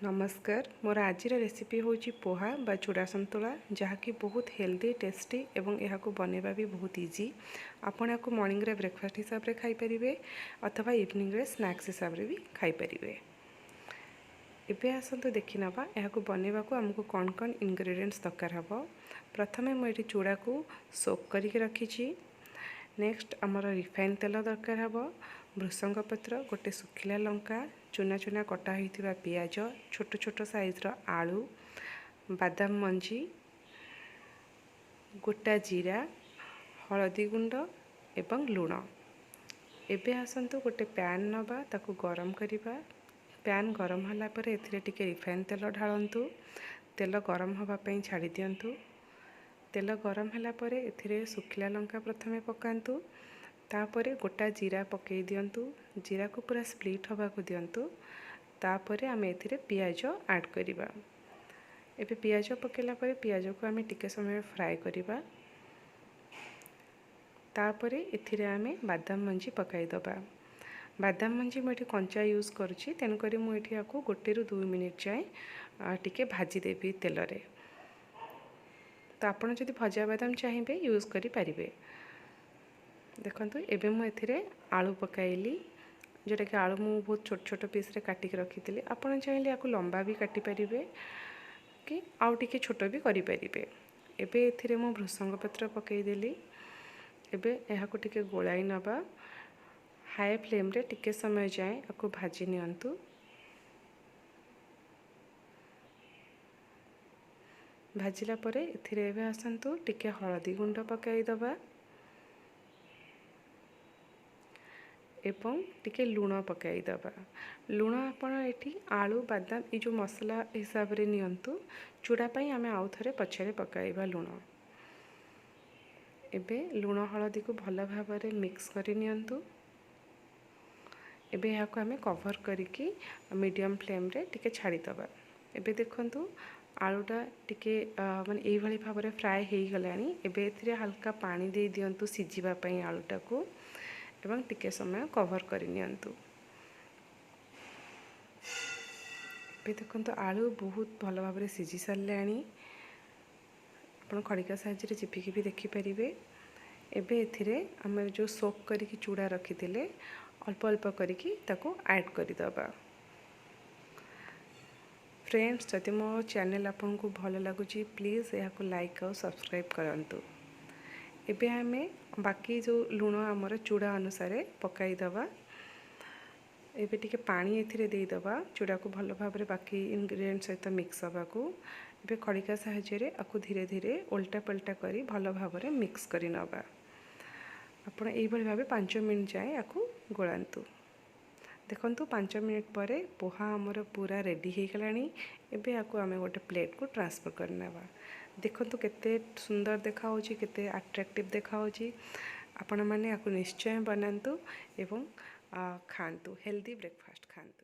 ନମସ୍କାର, ମୋର ଆଜିର ରେସିପି ହେଉଛି ପୋହା ବା ଚୁଡ଼ା ସନ୍ତୁଳା, ଯାହାକି ବହୁତ ହେଲ୍ଦି, ଟେଷ୍ଟି ଏବଂ ଏହାକୁ ବନେଇବା ବି ବହୁତ ଇଜି। ଆପଣ ଏହାକୁ ମର୍ଣ୍ଣିଂରେ ବ୍ରେକଫାଷ୍ଟ ହିସାବରେ ଖାଇପାରିବେ ଅଥବା ଇଭିନିଂରେ ସ୍ନାକ୍ସ ହିସାବରେ ବି ଖାଇପାରିବେ। ଏବେ ଆସନ୍ତୁ ଦେଖିନେବା ଏହାକୁ ବନେଇବାକୁ ଆମକୁ କ'ଣ କ'ଣ ଇନଗ୍ରେଡ଼ିଏଣ୍ଟସ୍ ଦରକାର ହେବ। ପ୍ରଥମେ ମୁଁ ଏଠି ଚୁଡ଼ାକୁ ସୋକ୍ କରିକି ରଖିଛି। ନେକ୍ସଟ ଆମର ରିଫାଇନ୍ ତେଲ ଦରକାର ହେବ, ଭୃସଙ୍ଗ ପତ୍ର, ଗୋଟେ ଶୁଖିଲା ଲଙ୍କା, ଚୁନା ଚୁନା କଟା ହୋଇଥିବା ପିଆଜ, ଛୋଟ ଛୋଟ ସାଇଜ୍ର ଆଳୁ, ବାଦାମ ମଞ୍ଜି, ଗୋଟା ଜିରା, ହଳଦୀ ଗୁଣ୍ଡ ଏବଂ ଲୁଣ। ଏବେ ଆସନ୍ତୁ ଗୋଟେ ପ୍ୟାନ୍ ନେବା, ତାକୁ ଗରମ କରିବା। ପ୍ୟାନ୍ ଗରମ ହେଲା ପରେ ଏଥିରେ ଟିକେ ରିଫାଇନ୍ ତେଲ ଢାଳନ୍ତୁ। ତେଲ ଗରମ ହେବା ପାଇଁ ଛାଡ଼ି ଦିଅନ୍ତୁ। ତେଲ ଗରମ ହେଲା ପରେ ଏଥିରେ ଶୁଖିଲା ଲଙ୍କା ପ୍ରଥମେ ପକାନ୍ତୁ, ତାପରେ ଗୋଟା ଜିରା ପକାଇ ଦିଅନ୍ତୁ। ଜିରାକୁ ପୁରା ସ୍ପ୍ଲିଟ୍ ହେବାକୁ ଦିଅନ୍ତୁ। ତାପରେ ଆମେ ଏଥିରେ ପିଆଜ ଆଡ଼୍ କରିବା। ଏବେ ପିଆଜ ପକାଇଲା ପରେ ପିଆଜକୁ ଆମେ ଟିକେ ସମୟ ଫ୍ରାଏ କରିବା। ତାପରେ ଏଥିରେ ଆମେ ବାଦାମ ମଞ୍ଜି ପକାଇଦେବା। ବାଦାମ ମଞ୍ଜି ମୁଁ ଏଠି କଞ୍ଚା ୟୁଜ୍ କରୁଛି, ତେଣୁକରି ମୁଁ ଏଠି ୟାକୁ 1ରୁ 2 ମିନିଟ୍ ଯାଏଁ ଟିକେ ଭାଜିଦେବି ତେଲରେ। ତ ଆପଣ ଯଦି ଭଜା ବାଦାମ ଚାହିଁବେ ୟୁଜ୍ କରିପାରିବେ। ଦେଖନ୍ତୁ, ଏବେ ମୁଁ ଏଥିରେ ଆଳୁ ପକାଇଲି, ଯେଉଁଟାକି ଆଳୁ ମୁଁ ବହୁତ ଛୋଟ ଛୋଟ ପିସ୍ରେ କାଟିକି ରଖିଥିଲି। ଆପଣ ଚାହିଁଲେ ୟାକୁ ଲମ୍ବା ବି କାଟିପାରିବେ କି ଆଉ ଟିକେ ଛୋଟ ବି କରିପାରିବେ। ଏବେ ଏଥିରେ ମୁଁ ଭୃସଙ୍ଗ ପତ୍ର ପକାଇଦେଲି। ଏବେ ଏହାକୁ ଟିକେ ଗୋଳାଇ ନେବା। ହାଇ ଫ୍ଲେମ୍ରେ ଟିକେ ସମୟ ଯାଏଁ ୟାକୁ ଭାଜି ନିଅନ୍ତୁ। ଭାଜିଲା ପରେ ଏଥିରେ ଏବେ ଆସନ୍ତୁ ଟିକେ ହଳଦୀ ଗୁଣ୍ଡ ପକାଇଦେବା ଏବଂ ଟିକେ ଲୁଣ ପକାଇଦେବା। ଲୁଣ ଆପଣ ଏଠି ଆଳୁ, ବାଦାମ ଏଇ ଯେଉଁ ମସଲା ହିସାବରେ ନିଅନ୍ତୁ। ଚୁଡ଼ା ପାଇଁ ଆମେ ଆଉ ଥରେ ପଛରେ ପକାଇବା ଲୁଣ। ଏବେ ଲୁଣ ହଳଦୀକୁ ଭଲ ଭାବରେ ମିକ୍ସ କରି ନିଅନ୍ତୁ। ଏବେ ଏହାକୁ ଆମେ କଭର୍ କରିକି ମିଡ଼ିୟମ୍ ଫ୍ଲେମ୍ରେ ଟିକେ ଛାଡ଼ିଦେବା। ଏବେ ଦେଖନ୍ତୁ, ଆଳୁଟା ଟିକେ ମାନେ ଏଇଭଳି ଭାବରେ ଫ୍ରାଏ ହେଇଗଲାଣି। ଏବେ ଏଥିରେ ହାଲକା ପାଣି ଦେଇ ଦିଅନ୍ତୁ ସିଝିବା ପାଇଁ ଆଳୁଟାକୁ ଏବଂ ଟିକେ ସମୟ କଭର୍ କରିନିଅନ୍ତୁ। ଏବେ ଦେଖନ୍ତୁ, ଆଳୁ ବହୁତ ଭଲ ଭାବରେ ସିଝି ସାରିଲାଣି। ଆପଣ ଖଡ଼ିକା ସାହାଯ୍ୟରେ ଚିପିକି ବି ଦେଖିପାରିବେ। ଏବେ ଏଥିରେ ଆମେ ଯେଉଁ ସୋକ୍ କରିକି ଚୁଡ଼ା ରଖିଥିଲେ, ଅଳ୍ପ ଅଳ୍ପ କରିକି ତାକୁ ଆଡ଼୍ କରିଦେବା। ଫ୍ରେଣ୍ଡସ୍, ଯଦି ମୋ ଚ୍ୟାନେଲ୍ ଆପଣଙ୍କୁ ଭଲ ଲାଗୁଛି, ପ୍ଲିଜ୍ ଏହାକୁ ଲାଇକ୍ ଆଉ ସବସ୍କ୍ରାଇବ୍ କରନ୍ତୁ। ଏବେ ଆମେ ବାକି ଯେଉଁ ଲୁଣ ଆମର ଚୁଡ଼ା ଅନୁସାରେ ପକାଇଦେବା। ଏବେ ଟିକେ ପାଣି ଏଥିରେ ଦେଇଦେବା ଚୁଡ଼ାକୁ ଭଲ ଭାବରେ ବାକି ଇନଗ୍ରିଡ଼ିଏଣ୍ଟ ସହିତ ମିକ୍ସ ହେବାକୁ। ଏବେ ଖଡ଼ିକା ସାହାଯ୍ୟରେ ଆକୁ ଧୀରେ ଧୀରେ ଓଲଟା ପଲଟା କରି ଭଲ ଭାବରେ ମିକ୍ସ କରି ନେବା। ଆପଣ ଏଇଭଳି ଭାବେ 5 ମିନିଟ୍ ଯାଏଁ ଆକୁ ଗୋଳାନ୍ତୁ। ଦେଖନ୍ତୁ, 5 ମିନିଟ୍ ପରେ ପୋହା ଆମର ପୁରା ରେଡ଼ି ହେଇଗଲାଣି। ଏବେ ୟାକୁ ଆମେ ଗୋଟେ ପ୍ଲେଟ୍କୁ ଟ୍ରାନ୍ସଫର୍ କରିନେବା। ଦେଖନ୍ତୁ କେତେ ସୁନ୍ଦର ଦେଖାହେଉଛି, କେତେ ଆଟ୍ରାକ୍ଟିଭ୍ ଦେଖାହେଉଛି। ଆପଣମାନେ ୟାକୁ ନିଶ୍ଚୟ ବନାନ୍ତୁ ଏବଂ ଖାଆନ୍ତୁ, ହେଲ୍ଦି ବ୍ରେକଫାଷ୍ଟ ଖାଆନ୍ତୁ।